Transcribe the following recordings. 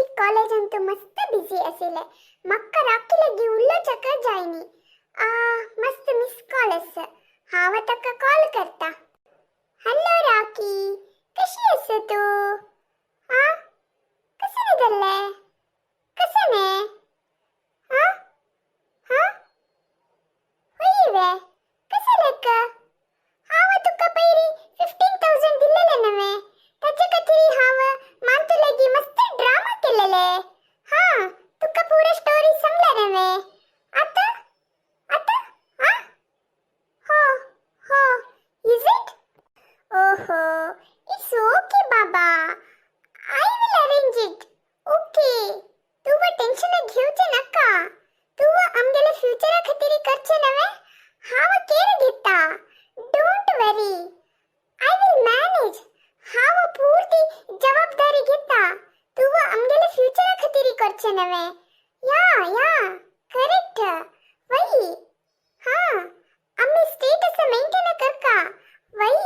मातशी कॉलेज अंतू मस्त बिझी आशिल्ले. म्हाका राखी लगी उलोवच्याक जायनी. आ मस्त मिस कॉल आसा. हांव ताका कॉल करता. हॅलो राखी, कशी आसा तूं? आ कशें न्हिदल्लें? कशें न्हे? हा हा हय वे, कशें लेख? हांव तुका पयलीं 15,000 दिल्लेले नव्हे, ताचे खातीर हांव मांतू लागीं मस्त ड्रामा केलेले. हा तुका पुरा स्टोरी सांगला नव्हे. आतां आतां हा हो हो, is it? ओहो, it's okay Baba, I will arrange it. Okay, तूं टेन्शन घेवचें नाका. तूं आमगेले फ्युचरा खातीर करचें नव्हे, हांव केअर घेता. Don't worry, I will manage. हांव पुर्ती जबाबदारी घेता. तूं आमगेले फ्युचरा खातीर करचें नव्हे. या या, करेक्ट. वय हा, आमी स्टेटस मेंटेन करका. वय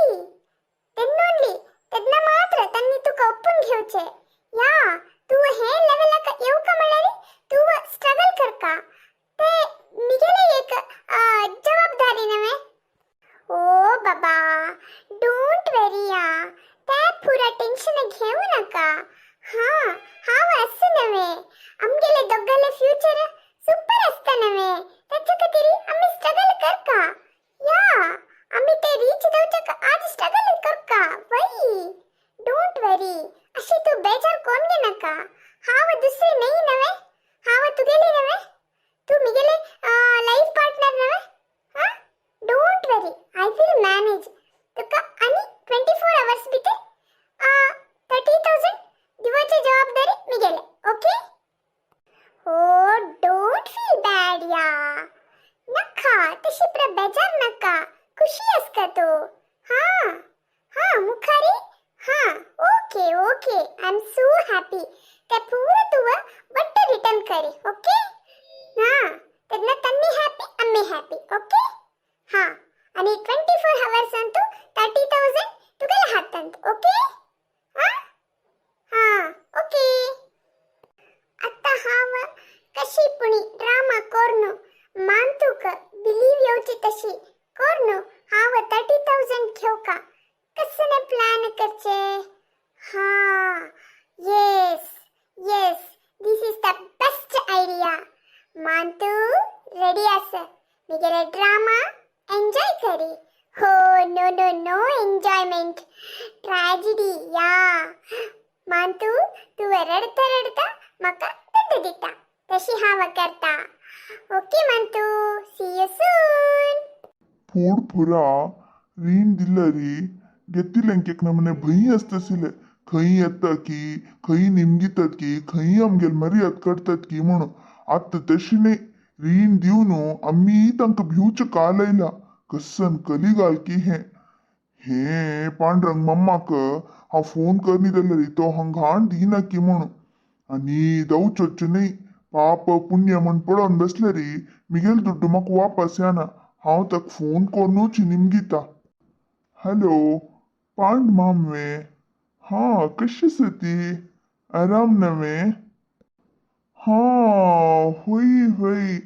तेन्ना ओन्ली, तेन्ना मात्र तांणी तुका ओपून घेवचे. या, तूं हे लेवलाक येवका म्हळ्यार तूं स्ट्रगल करका. ते मिगेले एक जबाबदारी नव्हे. ओ बाबा, don't worry या, ते पुरा टेन्शन घेऊ नका. हा हांव आसा नव्हे. आमगेले दोगाले फ्युचर सुपर आसता नव्हे, ताचे खातीर आमी स्ट्रगल करका. या, आमी ते रीच जावच्याक आज स्ट्रगल करका. वय, don't worry. अशें तूं बेजार कोण घेनाका. हांव दुसरी न्हय नव्हे, हांव तुगेली नव्हे. तूं मिगेले लायफ पार्टनर नव्हे. हा, don't worry, I will manage. तुका आनी 24 अवर्स भितर 30,000 दिवची जबाबदारी मिगेले. ओके? हो, don't feel bad या, नका तशी प्र बेजार नका. खुशी आसका तूं. हा हा मुखारी. हा, okay okay, I am so happy. ते पूरा तूं वट्ट रिटर्न करी. ओके? हा, तेन्ना तन्नी हॅपी, आम्ही हॅपी. ओके? हा, आणि 24 हवर्स अंतू 30,000 तुगेले हातांत. ओके? हा हा, ओके. आतां हांव कशी पुणी ड्रामा कोर्नु मानतूक बिलीव येवची तशी कोर्नु हांव 30,000 घेवका कसने प्लॅन करचे. हा, yes yes, this is the best idea. मानतू ready आस, मिगेले ड्रामा एन्जॉय करी. हो, no no no enjoyment, tragedy. या मानतू, तूं रडता रडता म्हाका दुड्ड दिता, तशी हांव करता. ओके मानतू, सी you soon. फोड पुरा रीण दिल्लरी घेतिल्ल्यांक नमने भंय आसताशिल्लें, खंय येता की खंय निमगितात की खंय आमगेल मर्याद काडटात की म्हणून. आतां तशें न्हय. रीण दिवन आमी तांकां भिवचें काल आयला. कसन कली घालकी हें हें पांडुरंग मम्माक हांव फोन करनी जाल्यार तो हांगा दिना की म्हणून. आनी जावचोच न्हय, पाप पुण्य म्हण पळोवन बसल्यार मिगेल दुड्डू म्हाका वापस येना. हांव ताका फोन करूनच निमगिता. हॅलो पांड मामवे, हां कशी आसा ती? आराम नव्हे? हां, हय हय,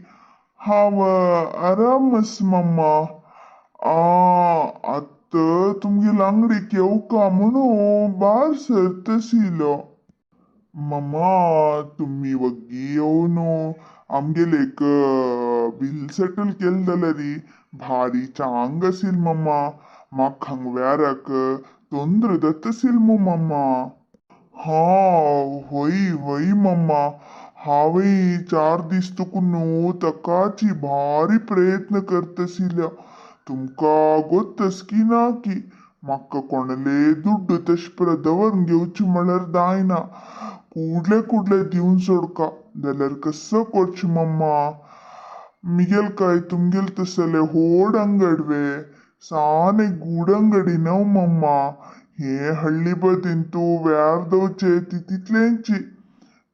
हांव आराम आसा मम्मा. आतां तुमगेल्या आंगडीक येवका म्हणून भायर सरताशिल्लो. मम्मा, तुमी वग्गी येवन आमगेले एक बील सेटल केलें जाल्यार भारी चांग आशिल्लें मम्मा. म्हाका हांगा वेराक ತೊಂದ್ರೆ जाताशिल्लें मू मम्मा. हां, हय हय मम्मा, हांवूय 4 दीस तुका न्हू ताकाची भारी प्रयत्न करताशिल्लो. तुमकां गोत्तस की ना की म्हाका कोणाले दुड्ड तशें परत दवरून घेवचे म्हळ्यार जायना. कुडले कुडले दिवन सोडका जाल्यार कसो करचें मम्मा? मिगेल काय तुमगेल तसले होड अंगड वे? सान एक गूड अंगडी न्हू मम्मा. हे हಳ್ಳಿ बदींतू व्यार दवचे ती तितलेंची.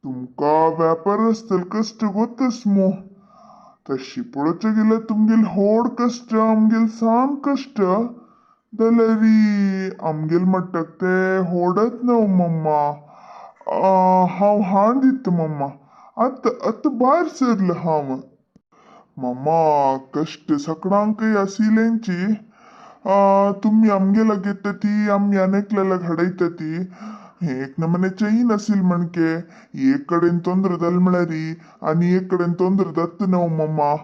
तुमकां व्यापार आसतले कश्ट गोत्तस मू. तशी पळोवच्या गेल्यार तुमगेल होड कश्ट, आमगेल सान कश्ट जाल्यार आमगेल म्हणटात ते होडत न्हू मम्मा. हांव हाण दिता मम्मा, आतां आतां भायर सरलो हांव. मम्मा कश्ट सकडांकय आशिल्लेंची. तुमी आमगे लागेता ती आमी आनेकल्याक हाडयता ती. एक नमने चैन आसील म्हणके एक कडेन ತೊಂದ್ರೆ जाल म्हळ्यारी आनी एक कडेन ತೊंದ್ರೆ जाता न्हू मम्मा.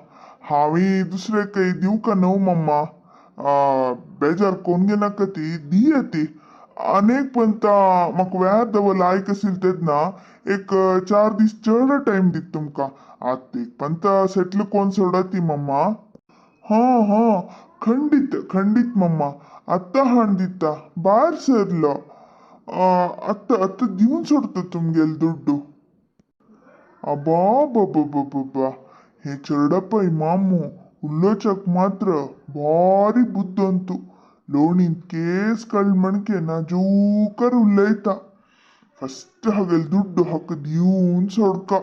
हांवें दुसरे काही दिवका न्हू मम्मा. बेजार कोण घेनाका, ती दिया ती अनेक. पण म्हाका वेळार दवर लायक आशिल्ले तेन्ना एक 4 दीस चड टायम दित तुमकां. आतां एक पंत सेटल कोण सोडा ती मम्मा. हां हां, खंडित खंडित मम्मा, आत्तां हाण दिता. भायर सरलो. आत्तां आत्तां दिवन सोडता तुमगेले दुड्डू. अबाबाबाबाबा, हे चेरडपय मामू उल्लोचक मात्र भारी बुद्ध. लोणींत केस कळ್ मणके नाजूकर उलयता. फस्ट हागेल दुड्डू हाका दिवन सोडका.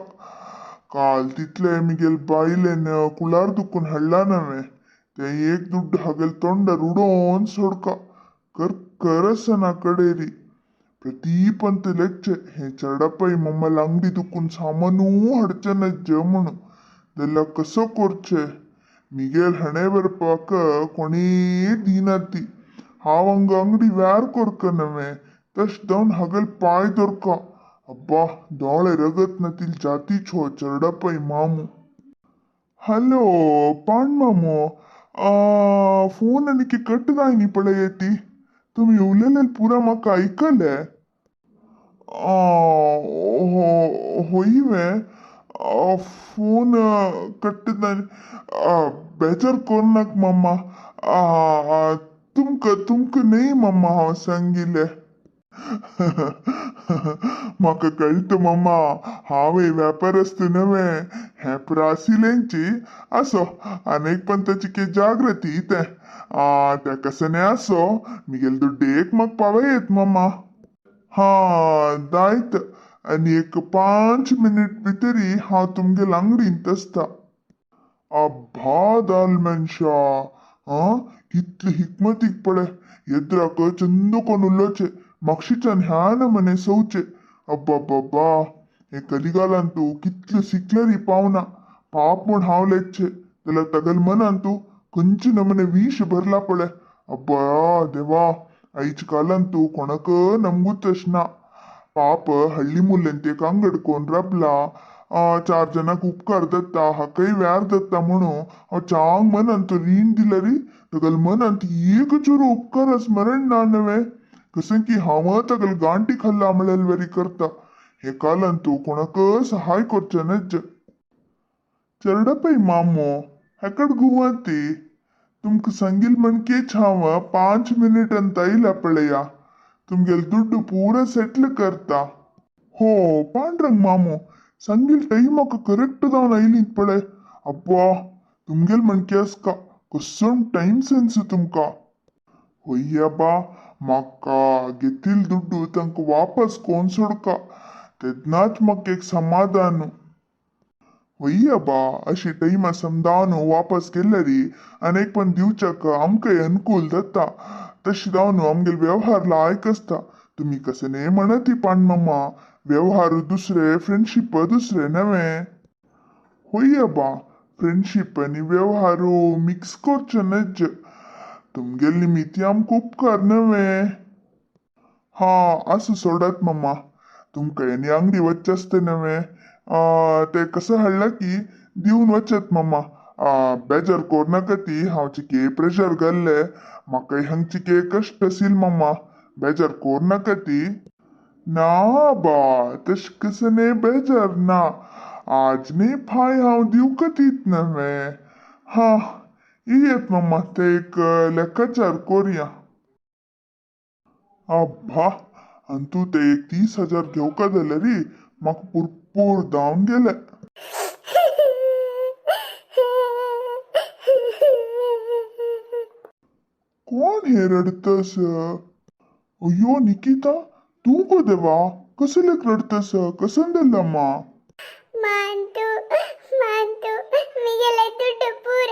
काल तितले मिगेल बायलेन कुळार दुखून हाडला नव्हे, ते एक दुड्डू हागेल तोंडार उडोवन सोडका. कर आसना कडेरी प्रतीपंत लेगचे हे चेडपय मम्माला अंगडी दुखून सामानू हाडचें नज्ज म्हणून. जाल्यार कसो करचें? मिगेल हणे बरपाक कोणीय दिना ती. हांव हांगा अंगडी व्यार कोरका नव्हे, तश जावन हागेल पांय दवरका. अब्बा, दोळे रगत नातील जातीचो चेरडपय मामू. हॅलो पांड मामू, फोन आनी कट जायनी पळय ती. तुमी उलयलें पुरा म्हाका आयकलें. होय वे, फोन कट जाय. बेजार कोरनाक मम्मा. तुमकां तुमकां न्हय मम्मा, हांव सांगिल्लें. म्हाका कळटा मम्मा, हांव व्यापारस्थ नव्हे, हें प्रासिलेंची. आसो, आनीक पण ताची जागृती तें तें कसने आसो, मिगेल दुड्डेक म्हाका पावयत मम्मा. हा दायत, आनी एक 5 मिनिट भितरी हांव तुमगेल अंगडींत आसता. अब्बा दाल मनशा, आं कितले हिकमतीक पळय. येद्राक चंद कोण उलोवचें मागशीच्यान ह्या नमने सवचे. अब्बाब्बाब्बा, हे कलिगालांतू कितले सिकलेरी पावना. पाप म्हूण हांव लेखचे, जाल्यार तागेल मनांतू खंयचे नमने विश भरला पळय. अब्बा देवा, आयच्या कालांतू कोणाक नमगूच ना. पाप हಳ್ಳಿ मुल्लेंत एक अंगड कोण राबला, चार जणांक उपकार जाता, हाकाय व्यार जाता म्हणून हांव चांग मनांत रीण दिल्यारी तागेल मनांत एक चुरो उपकार स्मरण ना नव्हे. कसं की हांव तागेल गांठी खाल्ला म्हळ्यार वरी करता. हे कालांतू कोणाक सहाय करचें नज्ज. चेरडपय मामो हेकड गुवाती. तुमकां सांगील म्हणकेच हांव 5 मिनिट अंत आयला पळया. तुमगेल दुड्डू पुरा सेटल करता. हो पांडुरंग मामू, सांगील टायम म्हाका करेक्ट जावन आयलीत पळय. अब्बा, तुमगेल म्हणके आसका कसो टायम सेन्स तुमकां. होय बा, म्हाका घेतील दुड्डू तांकां वापस कोण सोडका, तेन्नाच म्हाका एक समाधान. होय बा, अशी टायमा समजावन वापस केल्यारी आनी पण दिवच्याक आमकांय अनुकूल जाता. तशी जावन आमगेल व्यवहार लायक आसता. तुमी कशें न्ही म्हणत पांडमामा, व्यवहार दुसरे, फ्रेंडशीप दुसरे नव्हे. होय बा, फ्रेंडशीप आनी व्यवहार मिक्स करचे नज्ज. तुमगेल निमित्ती आमकां उपकार नव्हे. हा आसूं, सोडात मम्मा. तुमकां आनी अंगडी वचचें आसता नव्हे, ते कसं हाडला की दिवन वचत मम्मा. बेजार कोरनाका ती. हांव चिके प्रेशर घाल्ले, म्हाकाय हांगची के कश्ट आसील मम्मा. बेजार कोरनाका ती. ना बा, तशें कसं न्ही, बेजार ना. आज न्ही फाय हांव दिवका दीत नव्हे. हा येत मम्मा, ते एक लेखाचार कोरया. अब्बा, आनी तूं ते एक 30,000 घेवका जाल्यार म्हाका पुरपूर धांवन गेले. कोण हे रडतस? अय्यो निकिता, तूं गो देवा, कसलेक रडतस? कसं दिलम्मा? ಮಾಂತು ಮಾಂತು, ಮಿಗೆಲ ದುಡ್ಡು ಪೂರ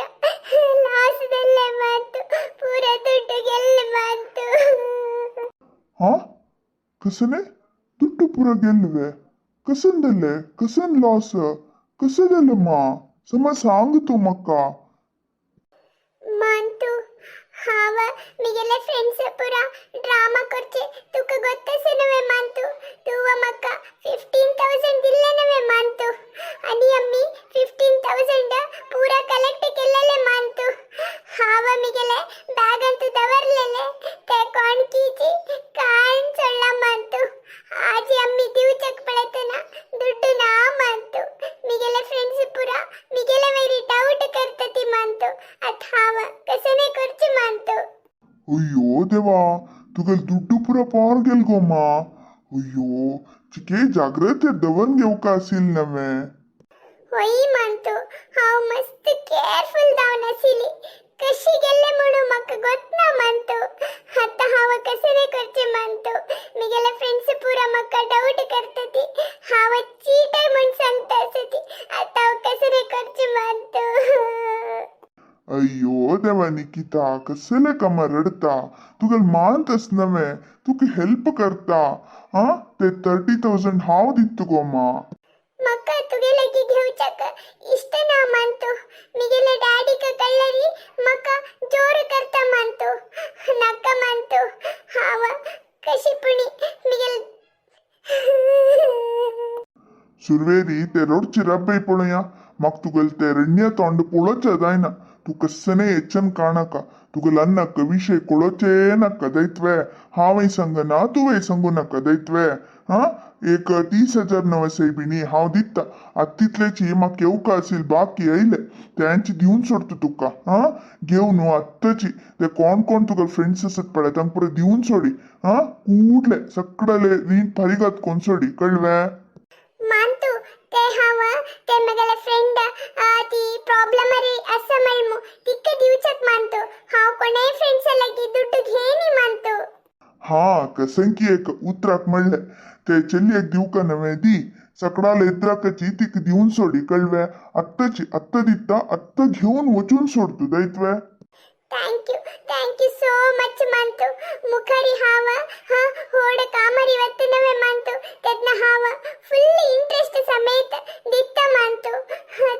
ಲಾಸದಲ್ಲೇ ಮಾಂತು, ಪೂರ ದುಡ್ಡು ಗೆಲ್ಲ ಮಾಂತು. हा कसने ದುಡ್ಡು ಪೂರ ಗೆಲ್ಲುವೆ ಕಸಂದಲ್ಲೆ ಕಸನ್ ಲಾಸ್ ಕಸದಲ್ಲಮ್ಮ ಸಮ ಸಾಂಗ್ ತೂ ಮಕ್ಕ. ಮಾಂತು, ಹಾವ ಮಿಗೆಲೆ ಫ್ರೆಂಡ್ಸ್ ಪೂರ ಡ್ರಾಮಾ ಕೊರ್ಚೆ ತುಕ ಗೊತ್ತಸನವೇ ಮಾಂತು. ತೂವ ಮಕ್ಕ 15,000 ದಿಲ್ಲೆನವೇ ಮಾಂತು. ಅನಿ ಅಮ್ಮಿ 15,000 ಪೂರ ಕಲೆಕ್ಟ್ ಕೆಲ್ಲಲೆ ಮಾಂತು. ಹಾವ ಮಿಗೆಲೆ ಬ್ಯಾಗ್ ಅಂತೂ ದವರ್ಲೆಲೆ ते कोण ಕೀಚಿ ಕಾಣ್ ಸೊಳ್ಳ ಮಾಂತು. ಆಜಿ ಅಮ್ಮಿ ದಿವ್ಚಕ್ ಪಳೆತನ ದುಡ್ಡು ನಾ ಮಾಂತು. ಮಿಗೆಲೆ ಫ್ರೆಂಡ್ಸ್ ಪೂರ ಮಿಗೆಲೆ ವೈರಿ ಡೌಟ್ ಕರ್ತತಿ ಮಾಂತು. ಅತ್ ಹಾವ ಕಸನೆ ಕೊರ್ಚಿ ಮಾಂತು. ಅಯ್ಯೋ ದೇವಾ, ತುಗಲ್ ದುಡ್ಡು ಪೂರ ಪಾರ್ ಗೆಲ್ಗೊಮ್ಮ. ಅಯ್ಯೋ, ಚಿಕೆ ಜಾಗ್ರತೆ ದವನ್ घेवका असील नव्हे. होय मानतो, हांव मस्त केअरफुल जावन आशिल्ली. कशी गेल्ले म्हणून म्हाका गोत ना मानतो. आतां हांव कसले करचें मानतो? म्हगेले फ्रेंड्स पुरा म्हाका डावट करतती, हांव चीटर म्हूण सांगता आसती. आतां हांव कसले करचें मानतो? अय्यो देवा निकिता, कसले कामा रडता? तुगेल मानत आस नव्हे, तुका हेल्प करता. हा, ते 30,000 हांव दित तुगो मा. म्हाका तुगे लागीं घेवच्याक इश्ट ना मानतो. म्हगेले डॅडीक कळ्ळरी म्हाका जोर करता मानतो. नाका मानतो, हांव कशी पुणी म्हगेले. सुरवेरी ते रोडची रब्बय पळोवया. म्हाका तुगेल ते रण्य तोंड पळोवचें जायना. तूं कसने येचन काणाका. तुगेल अन्नाक विशय कळोवचें नाका दैत्वे. हांवय सांगना, तुवें सांगू नाका दैत्वे. हा, एक 30,000 नवे सायबिणी हांव दिता. आतां तितलेची म्हाका येवका आसील बाकी येयले तेंचे दिवन सोडटा तुका. हा, घेवन आत्ताची ते कोण कोण तुका फ्रेंड्स आसात पळय तांकां पुरो दिवन सोडी. हा, कुडले सगळेले रीण फारीगात कोण सोडी, कळवें? मानतो, ते हांव ते म्हगेले फ्रेंड ती प्रॉब्लमरी आसा म्हळ्ळ तिका दिवच्याक मानतो. हांव कोणेय फ्रेंड्सा लागीं दुड्डू घेनी मानतो. हा, कसंकी एक उतराक म्हणले ते चलयेक दिवका नव्हे दी. सकडाले इद्राकाची तिका दिवन सोडी, कळवे? आत्ताची आत्ता दिता, आत्ता घेवन वचून सोडतू दैत्वे. Thank you, thank you so much मानतो. मुखारी हांव हा होड कामरी वतनवे मानतो, तेन्ना हांव फुल इंट्रस्ट समेत दिता मानतो.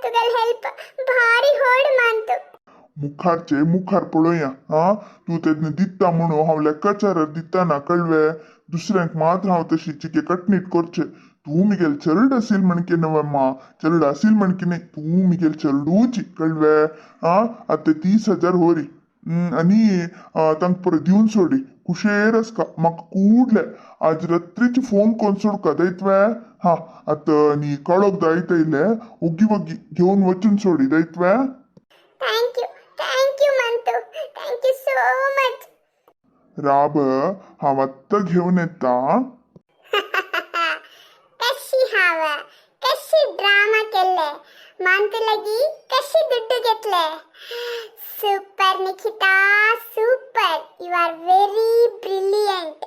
तुगेल हेल्प भारी होड मानतो. मुखारचे मुखार पळोवया. हा, तूं तेन्ना दिता म्हणून हांव लेक्काचारार दिता ना, कळवे? दुसऱ्यांक मात्र हांव तशी चिके कटनीट करचे. तूं मिगेल चरड असील म्हणके नव्हे मा, चरड असील म्हणके न्ही, तूं मिगेल चरडूची, कळवे? हा, आतां 30,000 होरी आनी तांकां परत दिवन सोडी. कुशेर आसका, म्हाका कुडले आज रात्रीची फोन कोन सोडका दैत्वे. हा, आतां नी कळोक दायत येयले, ओगी वग्गी घेवन वचून सोडी दैत्वे. Thank you, thank you मानतो. Thank you so much. राब, हांव आत्तां घेवन येता. कशी हांव कशी ड्रामा केल्ले मानतो लागी, कशी दुड्डू घेतले. Super Nikhita, super. You are very brilliant.